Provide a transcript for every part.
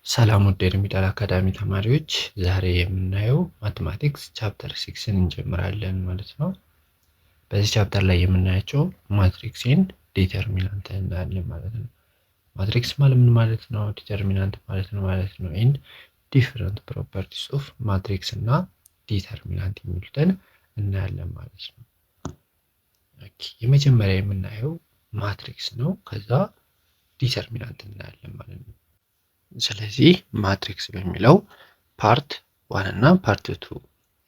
ሰላም ውድ የ Remedial Academy ተማሪዎች፣ ዛሬ የምናየው mathematics chapter 6ን እንጀምራለን ማለት ነው። በዚህ chapter ላይ የምናያቸው matrix and determinant እናያለን ማለት ነው። Matrix ማለት ምን ማለት ነው? Determinant ማለት ምን ማለት ነው? And different properties of matrix እና determinant የሚሉትን እናያለን ማለት ነው። Okay፣ የመጀመሪያ የምናየው matrix ነው። ከዛ determinant እናያለን ማለት ነው። ስለዚህ matrix በሚለው part one እና part two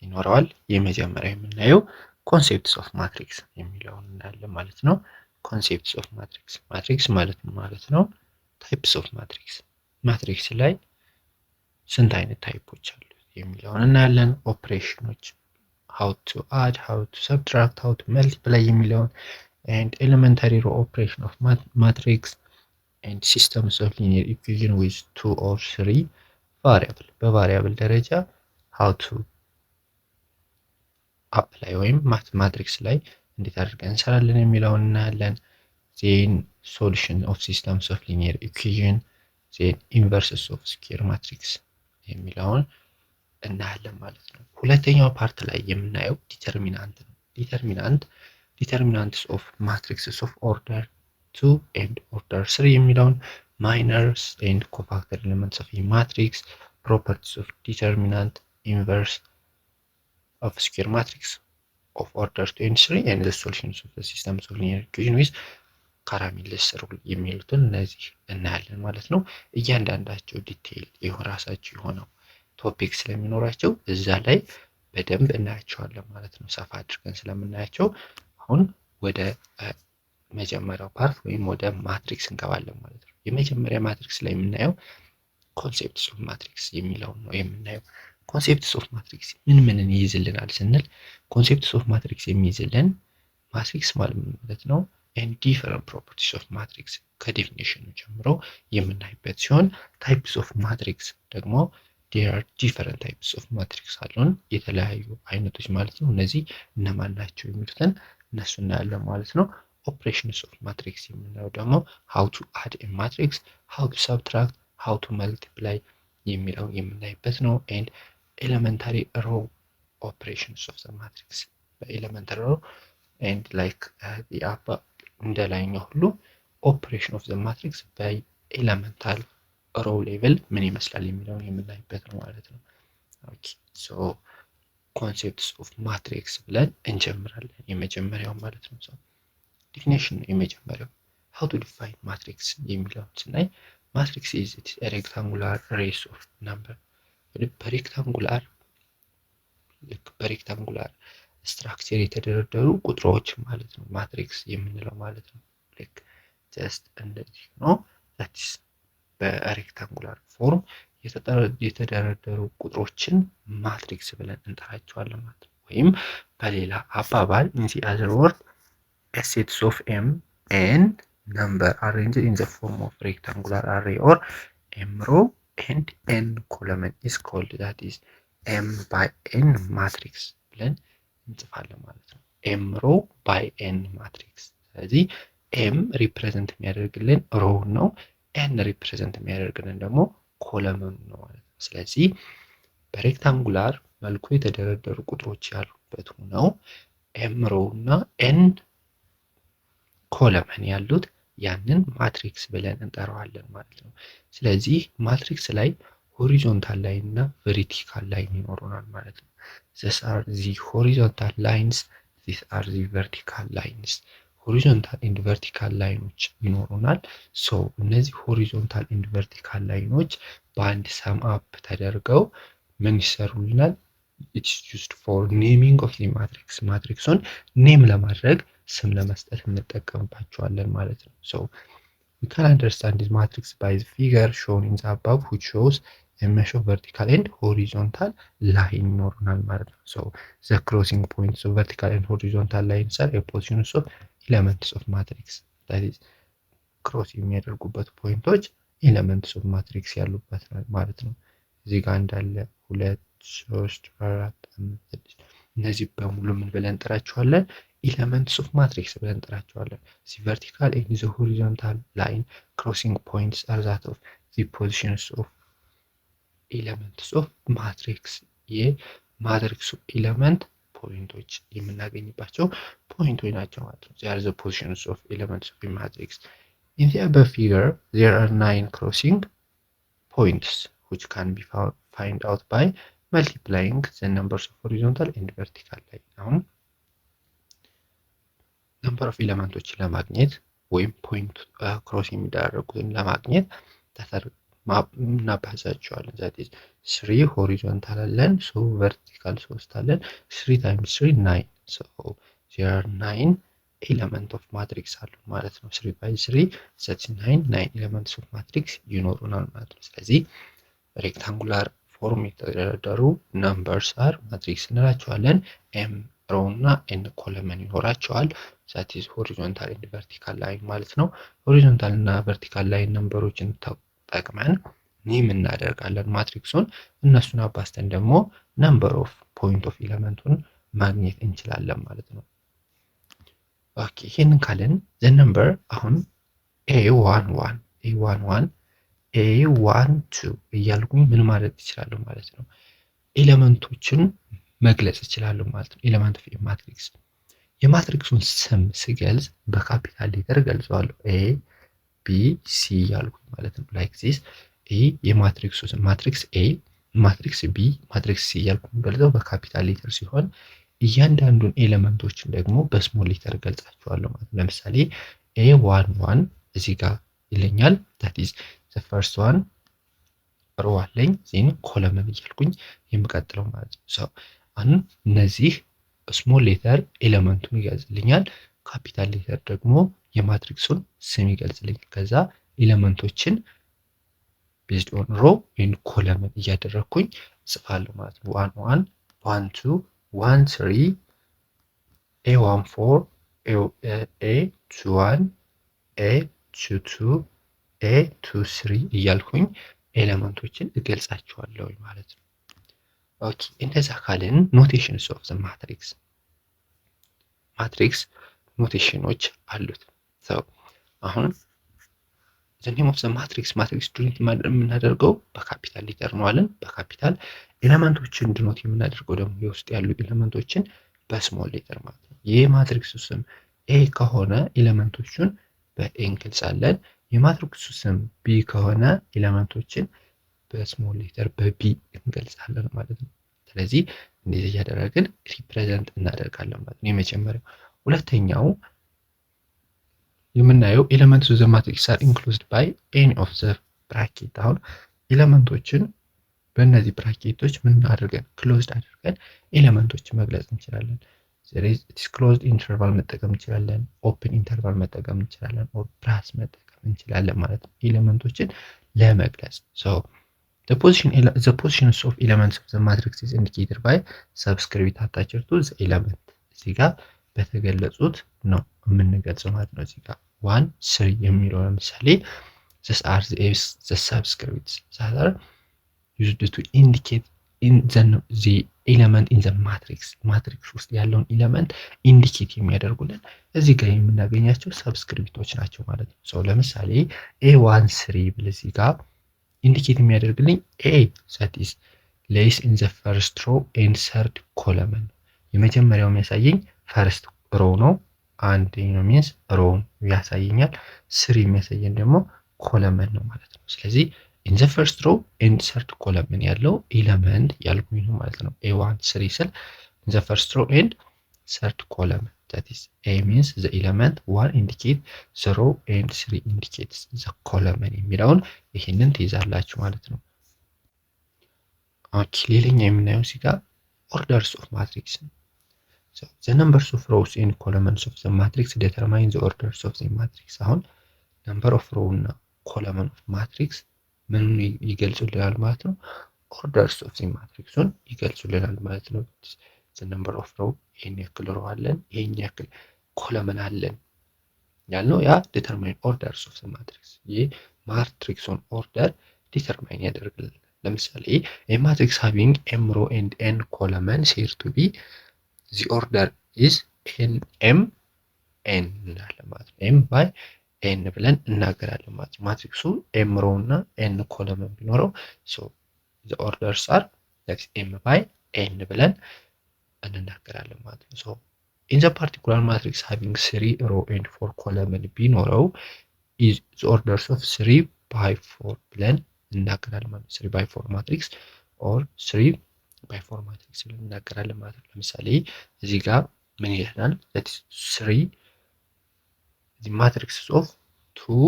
ይኖረዋል። የመጀመሪያ የምናየው concepts of matrix የሚለውን እናያለን ማለት ነው። Concepts of matrix፣ matrix ማለት ምን ማለት ነው? Types of matrix፣ matrix ላይ ስንት አይነት type ኦች አሉ የሚለውን እናያለን። Operation ኖች how to add፣ how to subtract፣ how to multiply የሚለውን and elementary row operation of matrix and systems of linear equation with two or three variable፣ በ variable ደረጃ how to apply ወይም matrix ላይ እንዴት አድርገን እንሰራለን የሚለውን እናያለን። Then solution of systems of linear equation፣ then inverses of square matrix የሚለውን እናያለን ማለት ነው። ሁለተኛው part ላይ የምናየው determinant ነው። Determinant፣ determinants of matrices of order two and order three የሚለውን፣ minors and cofactor elements of matrix፣ properties of determinant፣ inverse of square matrix of order two and three and the solutions of the systems of linear equation with Cramer's rule የሚሉትን እነዚህ እናያለን ማለት ነው። እያንዳንዳቸው detail የራሳቸው የሆነው topic ስለሚኖራቸው እዛ ላይ በደንብ እናያቸዋለን ማለት ነው። ሰፋ አድርገን ስለምናያቸው አሁን ወደ መጀመሪያው part ወይም ወደ matrix እንገባለን ማለት ነው። የመጀመሪያ matrix ላይ የምናየው concepts of matrix የሚለውን ነው የምናየው። Concepts of matrix ምን ምንን ይይዝልናል ስንል concepts of matrix የሚይዝልን matrix ማለት ምን ማለት ነው and different properties of matrix ከ definition ኑ ጀምሮ የምናይበት ሲሆን types of matrix ደግሞ there are different types of matrix አሉን፣ የተለያዩ አይነቶች ማለት ነው። እነዚህ እነማን ናቸው የሚሉትን እነሱ እናያለን ማለት ነው። Operations of matrix የምናየው ደግሞ how to add matrix፣ how to subtract፣ how to multiply የሚለውን የምናይበት ነው። And elementary row operations of the matrix፣ በ elementary row and like እንደ ላይኛው ሁሉ operation of the matrix በ elemental row level ምን ይመስላል የሚለውን የምናይበት ነው ማለት ነው። Okay፣ so concepts of matrix ብለን እንጀምራለን። የመጀመሪያው ማለት ነው። So definition ነው የመጀመሪያው። How to define matrix የሚለውን ስናይ matrix is rectangular arrays of number፣ በ rectangular፣ ልክ በ rectangular structure የተደረደሩ ቁጥሮች ማለት ነው matrix የምንለው ማለት ነው። ልክ just እንደዚህ ነው። That's በ rectangular form የተደረደሩ ቁጥሮችን matrix ብለን እንጠራቸዋለን ማለት ነው። ወይም በሌላ አባባል in the other word, sets of m n number arranged in the form of rectangular array or m row and n column is called, that is, m by n matrix ብለን እንጽፋለን ማለት ነው። M row by n matrix። ስለዚህ m represent የሚያደርግልን row ነው። N represent የሚያደርግልን ደግሞ column ነው ማለት ነው። ስለዚህ በ rectangular መልኩ የተደረደሩ ቁጥሮች ያሉበት ሆነው m row እና n column ያሉት ያንን matrix ብለን እንጠራዋለን ማለት ነው። ስለዚህ matrix ላይ horizontal line እና vertical line ይኖሩናል ማለት ነው። These are the horizontal lines፣ these are the vertical lines። Horizontal and vertical line ኖች ይኖሩናል። So እነዚህ horizontal and vertical line ኖች በአንድ sum up ተደርገው ምን ይሰሩልናል? It's used for naming of the matrix። Matrix ኡን name ለማድረግ፣ ስም ለመስጠት እንጠቀምባቸዋለን ማለት ነው። So we can understand this matrix by the figure shown in the above, which shows a mesh of vertical and horizontal line ይኖሩናል ማለት ነው። So the crossing points of vertical and horizontal lines are a positions of elements of matrix። That is, cross የሚያደርጉበት point ኦች elements of matrix ያሉበት ማለት ነው። እዚህ ጋር እንዳለ ሁለት፣ ሶስት፣ አራት፣ አምስት፣ ስድስት፣ እነዚህ በሙሉ ምን ብለን እንጠራቸዋለን? Elements of matrix ብለን እንጠራቸዋለን። The vertical and the horizontal line crossing points are that of the positions of elements of matrix፣ የ matrix ኡ element point ኦች የምናገኝባቸው point ኦች ናቸው ማለት ነው። They are the positions of elements of matrix. In the above figure, there are nine crossing points, which can be find out by multiplying the numbers of horizontal and vertical line። አሁን number of element ኦችን ለማግኘት ወይም point cross የሚደራረጉትን ለማግኘት እናባዛቸዋለን። That is, three horizontal አለን፣ so vertical ሶስት አለን። Three times three, nine. So there are nine element of matrix አሉ ማለት ነው። Three by three, that's nine. Nine elements of matrix ይኖሩናል ማለት ነው። ስለዚህ rectangular form የተደረደሩ numbers are matrix እንላቸዋለን። M row እና N column ይኖራቸዋል። That is horizontal and vertical line ማለት ነው። Horizontal እና vertical line number ኦችን ተጠቅመን name እናደርጋለን matrix ኡን። እነሱን አባዝተን ደግሞ number of point of element ኡን ማግኘት እንችላለን ማለት ነው። Okay, ይህንን ካልን the number አሁን A 1 1, A 1 1, A 1 2 እያልኩኝ ምን ማለት እችላለሁ ማለት ነው? Element ኦችን መግለጽ እችላለሁ ማለት ነው። Element of matrix፣ የ matrix ኡን ስም ስገልጽ በ capital letter ገልጸዋለሁ። A B C እያልኩኝ ማለት ነው። Like this, A የ matrix ኡ ስም matrix A፣ matrix B፣ matrix C እያልኩ ገልጸው በ capital letter ሲሆን እያንዳንዱን element ኦችን ደግሞ በ small letter ገልጻቸዋለሁ ማለት ነው። ለምሳሌ A 1 1 እዚህ ጋር ይለኛል። That is the first one row አለኝ፣ then column እያልኩኝ የምቀጥለው ማለት ነው። So አሁን እነዚህ small letter element ኡን ይገልጽልኛል። Capital letter ደግሞ የ matrix ኡን ስም ይገልጽልኛል። ከዛ element ኦችን based on row ወይም column እያደረግኩኝ እጽፋለሁ ማለት ነው። 1 1, 1 2, 1 3, A 1 4, A 2 1, A 2 2, A 2 3 እያልኩኝ element ኦችን እገልጻቸዋለሁ ማለት ነው። Okay, እንደዛ ካልን notations of the matrix፣ matrix notation ኦች አሉት። አሁን the name of the matrix፣ matrix denote የምናደርገው በ capital letter ነው አለን። በ capital element ኦችን denote የምናደርገው ደግሞ የውስጥ ያሉ element ኦችን በ small letter ማለት ነው። የ matrix ኡ ስም A ከሆነ element ኦቹን በ A እንገልጻለን። የ matrix ኡ ስም B ከሆነ element ኦችን በ small letter በ B እንገልጻለን ማለት ነው። ስለዚህ እንደዚህ እያደረግን represent እናደርጋለን ማለት ነው። የመጀመሪያው። ሁለተኛው የምናየው elements of the matrix are enclosed by any of the bracket። አሁን element ኦችን በእነዚህ bracket ኦች ምን አድርገን closed አድርገን element ኦችን መግለጽ እንችላለን። Closed interval መጠቀም እንችላለን። Open interval መጠቀም እንችላለን። Or brace መጠቀም እንችላለን ማለት ነው element ኦችን ለመግለጽ። So the positions of elements of the matrix is indicated by subscript attached to the element። እዚህ ጋር በተገለጹት ነው የምንገልጸው ማለት ነው። እዚህ ጋር 1 3 የሚለው ለምሳሌ these are the subscripts that are used to indicate in the element in the matrix። Matrix ውስጥ ያለውን element indicate የሚያደርጉልን እዚህ ጋር የምናገኛቸው subscript ኦች ናቸው ማለት ነው። So ለምሳሌ A 1 3 ብል እዚህ ጋር indicate የሚያደርግልኝ A, that is, lies in the first row and third column። የመጀመሪያው የሚያሳየኝ first row ነው። አንደኛው means row ያሳየኛል። Three የሚያሳየን ደግሞ column ነው ማለት ነው። ስለዚህ in the first row and third column ያለው element ያልኩኝ ነው ማለት ነው። A 1 3 ስል in the first row and third column, that is, A means the element, 1 indicate the row and 3 indicates the column የሚለውን ይህንን ትይዛላችሁ ማለት ነው። Okay, ሌላኛው የምናየው እዚህ ጋር orders of matrix ነው። The numbers of rows and columns of the matrix determine the orders of the matrix። አሁን number of row እና column of matrix ምኑን ይገልጹልናል ማለት ነው? Orders of the matrix ኡን ይገልጹልናል ማለት ነው። The number of row፣ ይሄን ያክል row አለን፣ ይሄን ያክል column አለን ያልነው ያ determine orders of the matrix፣ ይህ matrix ኡን order determine ያደርግልናል። ለምሳሌ matrix having M row and N column said to be the order is N M N እንላለን ማለት ነው። M by N ብለን እናገራለን ማለት ነው። Matrix ኡ M row እና N column ቢኖረው, so The orders are m by n ብለን እንናገራለን ማለት ነው። So in the particular matrix having three row and four column ቢኖረው is the orders of three by four ብለን እናገራለን ማለት ነው። Three by four matrix or three by four matrix ብለን እናገራለን ማለት ነው። ለምሳሌ እዚህ ጋር ምን ይለናል? Three matrix of two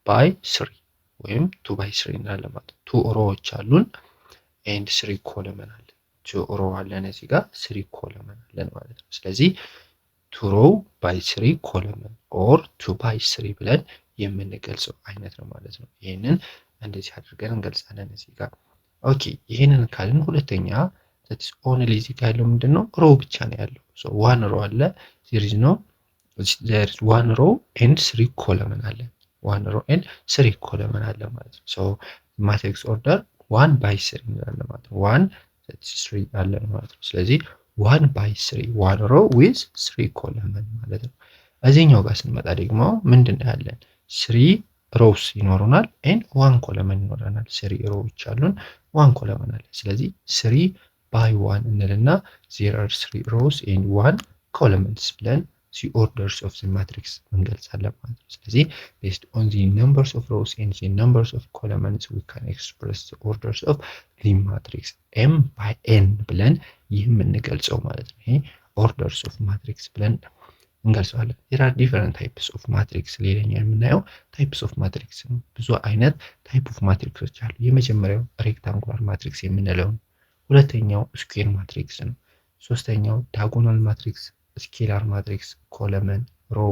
by three ወይም two by three እንላለን ማለት ነው። Two row ዎች አሉን and three column አለ። Two row አለን እዚህ ጋር፣ three column አለን ማለት ነው። ስለዚህ two row by three column or two by three ብለን የምንገልጸው አይነት ነው ማለት ነው። ይህንን እንደዚህ አድርገን እንገልጻለን እዚህ ጋር። Okay፣ ይህንን ካልን ሁለተኛ only እዚህ ጋር ያለው ምንድን ነው? Row ብቻ ነው ያለው። One row አለ፣ there is no there is one row and three column አለ። One row and three column አለ ማለት ነው። So matrix order one by three እንላለን ማለት ነው። One three አለን ማለት ነው። ስለዚህ one by three፣ one row with three column ማለት ነው። እዚህኛው ጋር ስንመጣ ደግሞ ምንድን ነው ያለን? Three rows ይኖሩናል and one column ይኖረናል። Three row ዎች አሉን፣ one column አለ። ስለዚህ three by one እንልና there are three rows and one columns ብለን the orders of the matrix እንገልጻለን ማለት ነው። ስለዚህ based on the numbers of rows and the numbers of columns, we can express the orders of the matrix m by n ብለን ይህ የምንገልጸው ማለት ነው። ይሄ orders of matrix ብለን እንገልጸዋለን። There are different types of matrix። ሌላኛው የምናየው types of matrix ነው። ብዙ አይነት type of matrix ኦች አሉ። የመጀመሪያው rectangular matrix የምንለው ነው። ሁለተኛው square matrix ነው። ሶስተኛው diagonal matrix፣ scalar matrix፣ column፣ row፣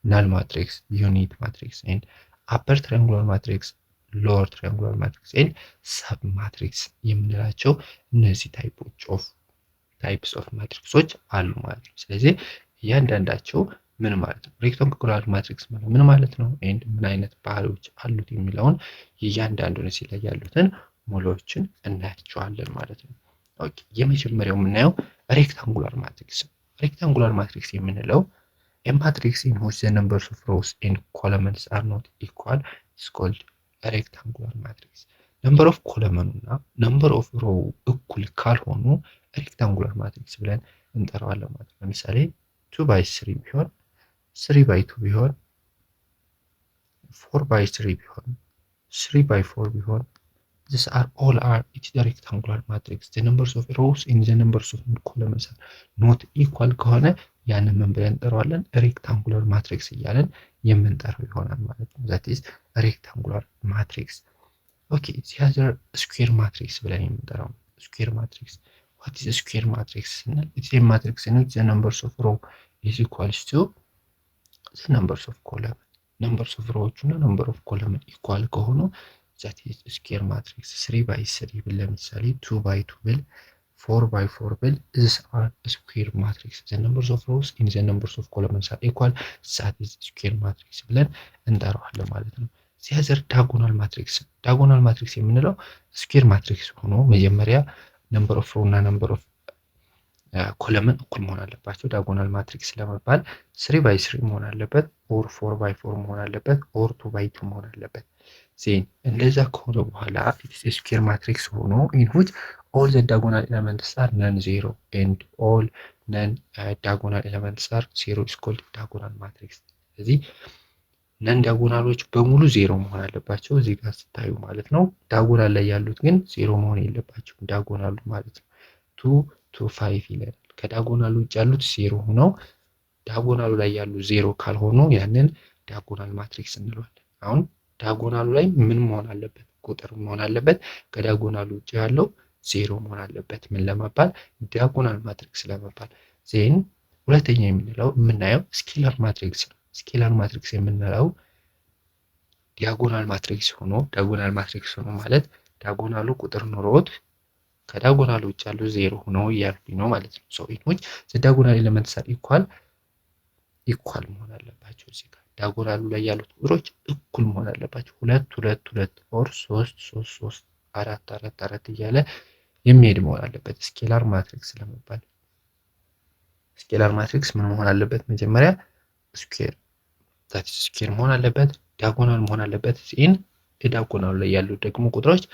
null matrix፣ unit matrix and upper triangular matrix፣ lower triangular matrix and sub matrix የምንላቸው እነዚህ type ኦች of types of matrix ኦች አሉ ማለት ነው። ስለዚህ እያንዳንዳቸው ምን ማለት ነው፣ rectangular matrix ማለት ምን ማለት ነው፣ and ምን አይነት ባህሪዎች አሉት የሚለውን የእያንዳንዱን እዚህ ላይ ያሉትን ሙሉዎችን እናያቸዋለን ማለት ነው። Okay፣ የመጀመሪያው የምናየው rectangular matrix ነው። Rectangular matrix የምንለው matrix in which the numbers of rows and columns are not equal is called rectangular matrix። Number of column ኑ እና number of row እኩል ካልሆኑ rectangular matrix ብለን እንጠራዋለን ማለት ነው። ለምሳሌ two by three ቢሆን፣ three by two ቢሆን፣ four by three ቢሆን፣ three by four ቢሆን፣ these are all are it is the rectangular matrix. The numbers of rows and the numbers of columns are not equal ከሆነ ያንን ምን ብለን እንጠራዋለን? Rectangular matrix እያለን የምንጠራው ይሆናል ማለት ነው። That is rectangular matrix። Okay, the other square matrix ብለን የምንጠራው square matrix። What is square matrix ስንል it's a matrix in which the numbers of row is equals to the numbers of column። Numbers of row ዎቹ እና number of column equal ከሆኑ that is square matrix። Three by three ብል፣ ለምሳሌ two by two ብል፣ four by four ብል፣ these are square matrix። The numbers of rows and the numbers of columns are equal, that is square matrix ብለን እንጠራዋለን ማለት ነው። The other diagonal matrix። Diagonal matrix የምንለው square matrix ሆኖ መጀመሪያ number of row እና number of column እኩል መሆን አለባቸው። Diagonal matrix ለመባል three by three መሆን አለበት፣ or four by four መሆን አለበት፣ or two by two መሆን አለበት። Then እንደዛ ከሆነ በኋላ square matrix ሆኖ in which all the diagonal elements are non zero and all non diagonal elements are zero is called diagonal matrix። ስለዚህ non diagonal ኦች በሙሉ ዜሮ መሆን አለባቸው እዚህ ጋር ስታዩ ማለት ነው። Diagonal ላይ ያሉት ግን ዜሮ መሆን የለባቸውም። Diagonal ኡ ማለት ነው two two five ይለናል። ከ diagonal ኡ ውጭ ያሉት ዜሮ ሆነው diagonal ኡ ላይ ያሉ ዜሮ ካልሆኑ ያንን diagonal matrix እንለዋለን። አሁን diagonal ኡ ላይ ምን መሆን አለበት? ቁጥር መሆን አለበት። ከ diagonal ኡ ውጭ ያለው ዜሮ መሆን አለበት። ምን ለመባል? Diagonal matrix ለመባል። Then ሁለተኛ የምንለው የምናየው scalar matrix ነው። Scalar matrix የምንለው diagonal matrix ሆኖ፣ diagonal matrix ሆኖ ማለት diagonal ኡ ቁጥር ኖሮት ከ diagonal ኡ ውጭ ያሉ ዜሮ ሆኖ እያልኩኝ ነው ማለት ነው። So in which the diagonal elements are equal መሆን አለባቸው። እዚህ ጋር diagonal ኡ ላይ ያሉት ቁጥሮች እኩል መሆን አለባቸው። ሁለት ሁለት ሁለት or ሶስት ሶስት ሶስት፣ አራት አራት አራት እያለ የሚሄድ መሆን አለበት። Scalar matrix ለመባል scalar matrix ምን መሆን አለበት? መጀመሪያ square፣ that square መሆን አለበት፣ diagonal መሆን አለበት። Then የ diagonal ኡ ላይ ያሉት ደግሞ ቁጥሮች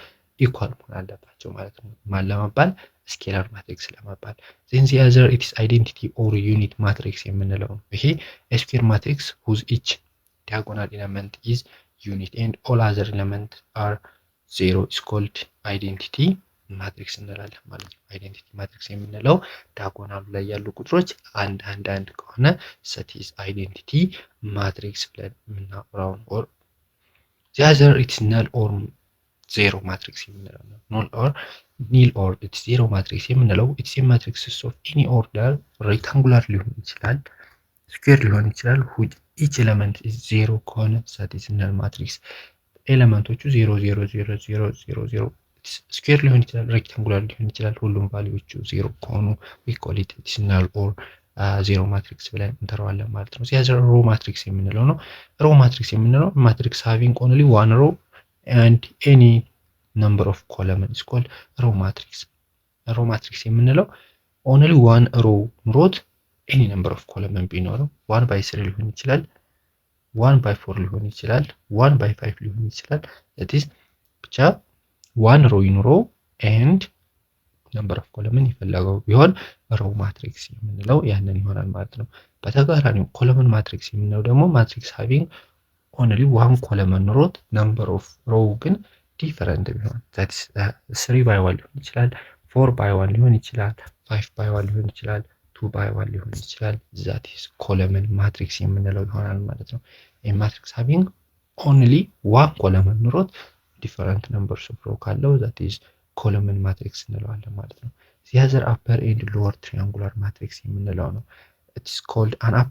equal መሆን አለባቸው ማለት ነው። ማን ለመባል? Scalar matrix ለመባል። Then the other, it's identity or unit matrix የምንለው ነው። ይሄ square matrix whose each diagonal element is unit and all other element are zero is called identity matrix እንላለን ማለት ነው። Identity matrix የምንለው diagonal ኡ ላይ ያሉ ቁጥሮች አንድ አንድ አንድ ከሆነ that is identity matrix ብለን የምናወራው or the other, it's null or zero matrix የምንለው ነው። Null or it's zero matrix የምንለው it's matrix of any order፣ rectangular ሊሆን ይችላል፣ square ሊሆን ይችላል። Each element zero ከሆነ that is null matrix። Element ኦቹ 0 0 0 0 0 0፣ square ሊሆን ይችላል፣ rectangular ሊሆን ይችላል። ሁሉም value ዎቹ ዜሮ ከሆኑ we call it it's null or zero matrix ብለን እንጠራዋለን ማለት ነው። The other row matrix የምንለው ነው። Row matrix የምንለው matrix having only one row and any number of column is called row matrix። Row matrix የምንለው only one row ኑሮት any number of column ቢኖረው 1 by 3 ሊሆን ይችላል፣ 1 by 4 ሊሆን ይችላል፣ 1 by 5 ሊሆን ይችላል። That ብቻ one row ይኑሮ and number of column የፈለገው ቢሆን row matrix የምንለው ያንን ይሆናል ማለት ነው። በተቃራኒው column matrix የምንለው ደግሞ matrix having only one column ኖሮት number of row ግን different ቢሆን፣ 3 by 1 ሊሆን ይችላል፣ 4 by 1 ሊሆን ይችላል፣ 5 by 1 ሊሆን ይችላል፣ 2 by 1 ሊሆን ይችላል። That is column matrix የምንለው ይሆናል ማለት ነው። Matrix having only one column ኖሮት different numbers of row ካለው that is column matrix እንለዋለን ማለት ነው። The other, upper and lower triangular matrix የምንለው ነው። It's called an up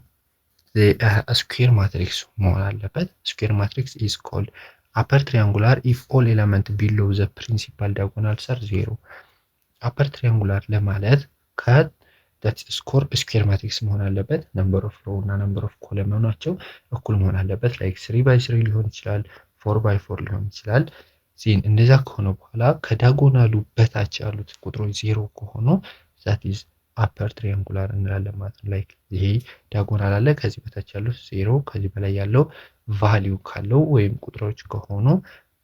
square matrix መሆን አለበት። Square matrix is called upper triangular if all element below the principal diagonals are zero። Upper triangular ለማለት ከ score square matrix መሆን አለበት። Number of row እና number of column ናቸው እኩል መሆን አለበት። Like 3 by 3 ሊሆን ይችላል፣ 4 by 4 ሊሆን ይችላል። Then እንደዛ ከሆነ በኋላ ከ diagonal ኡ በታች ያሉት ቁጥሮች ዜሮ ከሆኑ that is upper triangular እንላለን ማለት ነው። Like ይሄ diagonal አለ፣ ከዚህ በታች ያሉት ዜሮ፣ ከዚህ በላይ ያለው value ካለው ወይም ቁጥሮች ከሆኑ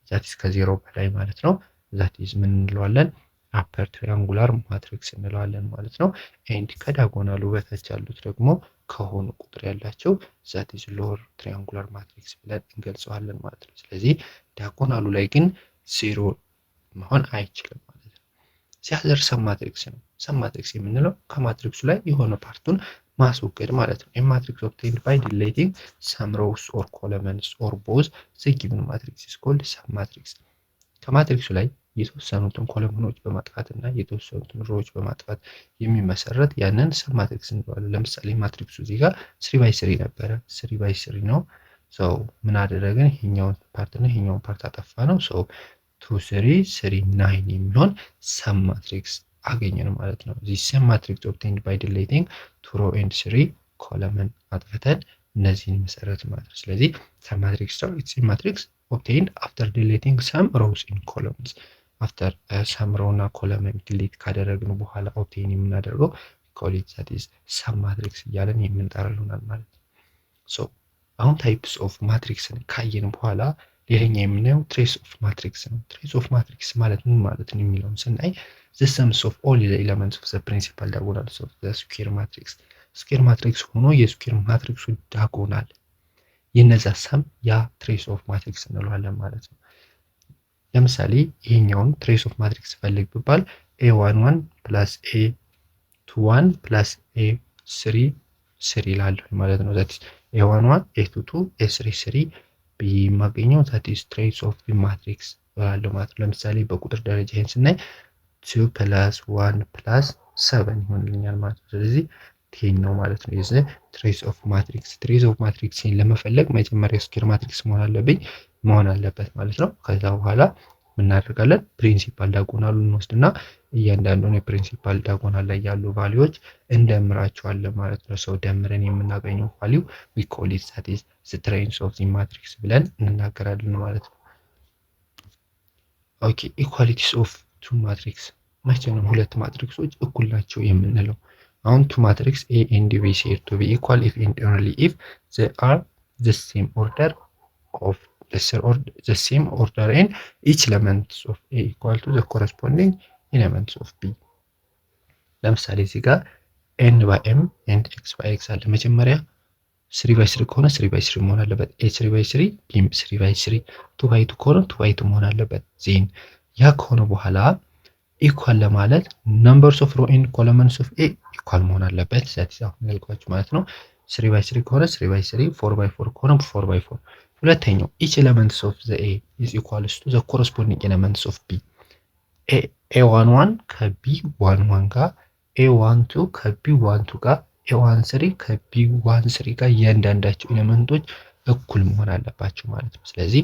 that is ከዜሮ በላይ ማለት ነው። That is ምን እንለዋለን? Upper triangular matrix እንለዋለን ማለት ነው። And ከ diagonal ኡ በታች ያሉት ደግሞ ከሆኑ ቁጥር ያላቸው that is lower triangular matrix ብለን እንገልጸዋለን ማለት ነው። ስለዚህ diagonal ኡ ላይ ግን ዜሮ መሆን አይችልም ማለት ነው። The other sub matrix ነው። Sub matrix የምንለው ከ matrix ኡ ላይ የሆነ part ኡን ማስወገድ ማለት ነው። Matrix obtained by deleting some rows or columns or both the given matrix is called sub matrix። ከ matrix ኡ ላይ የተወሰኑትን column ኖች በማጥፋት እና የተወሰኑትን row ዎች በማጥፋት የሚመሰረት ያንን sub matrix እንለዋለን። ለምሳሌ matrix ኡ እዚህ ጋር 3 by 3 ነበረ። 3 by 3 ነው። So ምን አደረግን? ይሄኛውን part እና ይሄኛውን part አጠፋነው። So 2 3 3 9 የሚሆን sub matrix አገኘን ማለት ነው። This sub matrix obtained by deleting two row and three column አጥፍተን እነዚህን መሰረት ማለት ነው። ስለዚህ sub matrix ነው it's matrix obtained after deleting some rows and columns። After some row እና column delete ካደረግን በኋላ obtain የምናደርገው call it that is sub matrix እያለን የምንጠራው ይሆናል ማለት ነው። So አሁን types of matrix ን ካየን በኋላ ሌላኛ የምናየው trace of matrix ነው። Trace of matrix ማለት ምን ማለት ነው የሚለውን ስናይ the sums of all the elements of the principal diagonals of the square matrix። Square matrix ሆኖ የ square matrix ኡ diagonal የነዛ sum ያ trace of matrix እንለዋለን ማለት ነው። ለምሳሌ ይሄኛውን trace of matrix ፈልግ ብባል a 1 1 plus a 2 1 plus a 3 3 እላለሁ ማለት ነው። That a 1 1, a 2 2, a 3 3 ብዬ የማገኘው that is trace of matrix እላለሁ ማለት ነው። ለምሳሌ በቁጥር ደረጃ ይሄን ስናይ 2 plus 1 plus 7 ይሆንልኛል ማለት ነው። ስለዚህ 10 ነው ማለት ነው። የዚህ trace of matrix። Trace of matrix ን ለመፈለግ መጀመሪያ square matrix መሆን አለብኝ መሆን አለበት ማለት ነው። ከዛ በኋላ ምናደርጋለን? Principal diagonal ኡን እንወስድና እያንዳንዱን የ principal diagonal ላይ ያሉ value ዎች እንደምራቸዋለን ማለት ነው። So ደምረን የምናገኘው value we call it that is the trace of the matrix ብለን እንናገራለን ማለት ነው። Okay, equalities of two matrix። መቼ ነው ሁለት matrix ኦች እኩል ናቸው የምንለው? አሁን two matrix A and B said to be equal if and only if they are the same order of The same order and each elements of A equal to the corresponding elements of B። ለምሳሌ እዚህ ጋር N by M and X by X አለ። መጀመሪያ three by three ከሆነ three by three መሆን አለበት። A three by three፣ B ም three by three፣ two by two ከሆነ two by two መሆን አለበት። Then ያ ከሆነ በኋላ equal ለማለት numbers of row and columns of A equal መሆን አለበት። That አሁን ያልኳችሁ ማለት ነው። Three by three ከሆነ three by three፣ four by four ከሆነ four by four። ሁለተኛው each elements of the A is equals to the corresponding elements of B። A one one ከ B one one ጋር፣ A one two ከ B one two ጋር፣ A one three ከ B one three ጋር እያንዳንዳቸው element ኦች እኩል መሆን አለባቸው ማለት ነው። ስለዚህ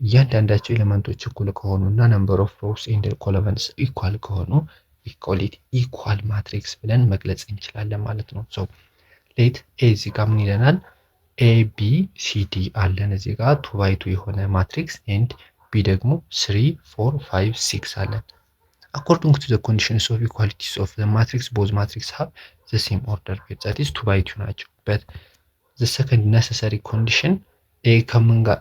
እያንዳንዳቸው element ኦች እኩል ከሆኑ እና number of rows and columns equal ከሆኑ call it equal matrix ብለን መግለጽ እንችላለን ማለት ነው። So let A እዚህ ጋር ምን ይለናል? A B C D አለን እዚህ ጋር two by two የሆነ matrix and B ደግሞ three, four, five, six አለን። According to the conditions of equalities of the matrix, both matrix have the same order, that is, two by two ናቸው። But the second necessary condition A ከምን ጋር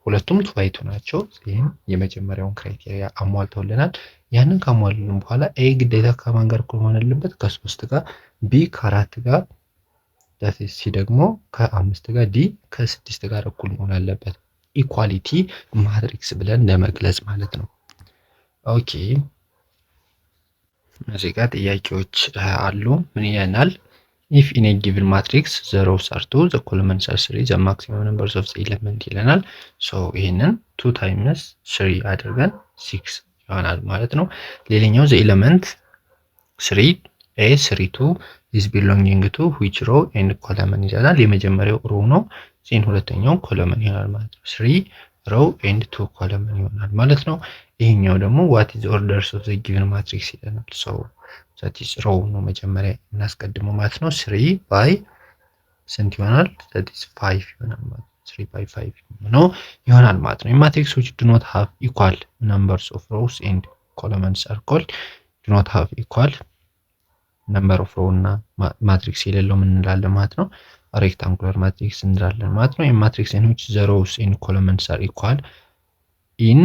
ሁለቱም two by two ናቸው። ይህም የመጀመሪያውን criteria አሟልተውልናል። ያንን ካሟሉልን በኋላ A ግዴታ ከማን ጋር እኩል መሆን አለበት? ከሶስት ጋር፣ B ከአራት ጋር፣ C ደግሞ ከአምስት ጋር፣ D ከስድስት ጋር እኩል መሆን አለበት። Equality matrix ብለን ለመግለጽ ማለት ነው። Okay፣ እዚህ ጋር ጥያቄዎች አሉ። ምን ይለናል? If in a given matrix the rows are two, the columns are three, the maximum numbers of the element ይለናል። So ይህንን two times three አድርገን six ይሆናል ማለት ነው። ሌላኛው the element three A three two is belonging to which row and column ይለናል። የመጀመሪያው row ነው፣ then ሁለተኛው column ይሆናል ማለት ነው። Three row and two column ይሆናል ማለት ነው። ይሄኛው ደግሞ what is orders of the given matrix ይለናል። So that is row ነው መጀመሪያ የምናስቀድመው ማለት ነው። Three by ስንት ይሆናል? That is five ይሆናል ማለት ነው። Three by five ነው ይሆናል ማለት ነው። Matrix ኦች do not have equal numbers of rows and columns are called do not have equal number of row እና matrix የሌለው ምን እንላለን ማለት ነው? Rectangular matrix እንላለን ማለት ነው። Matrix in which the rows and columns are equal in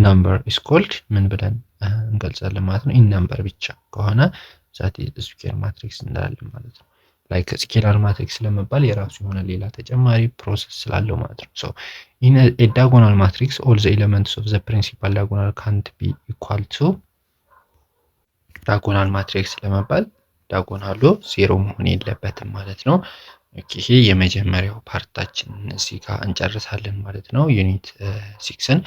number is called ምን ብለን እንገልጻለን ማለት ነው? In number ብቻ ከሆነ that square matrix እንላለን ማለት ነው። Like scalar matrix ለመባል የራሱ የሆነ ሌላ ተጨማሪ process ስላለው ማለት ነው። ሶ ኢን ኤ ዳጎናል ማትሪክስ ኦል ዘ ኤሌመንትስ ኦፍ ዘ ፕሪንሲፓል ዳጎናል ካንት ቢ ኢኳል ቱ ዳጎናል ማትሪክስ ለመባል diagonal ኡ zero መሆን የለበትም ማለት ነው። ይሄ የመጀመሪያው part ኣችን እዚህ ጋር እንጨርሳለን ማለት ነው። Unit six ን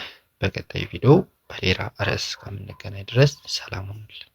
በቀጣይ ቪዲዮ በሌላ ርዕስ እስከምንገናኝ ድረስ ሰላም ሁኑልን።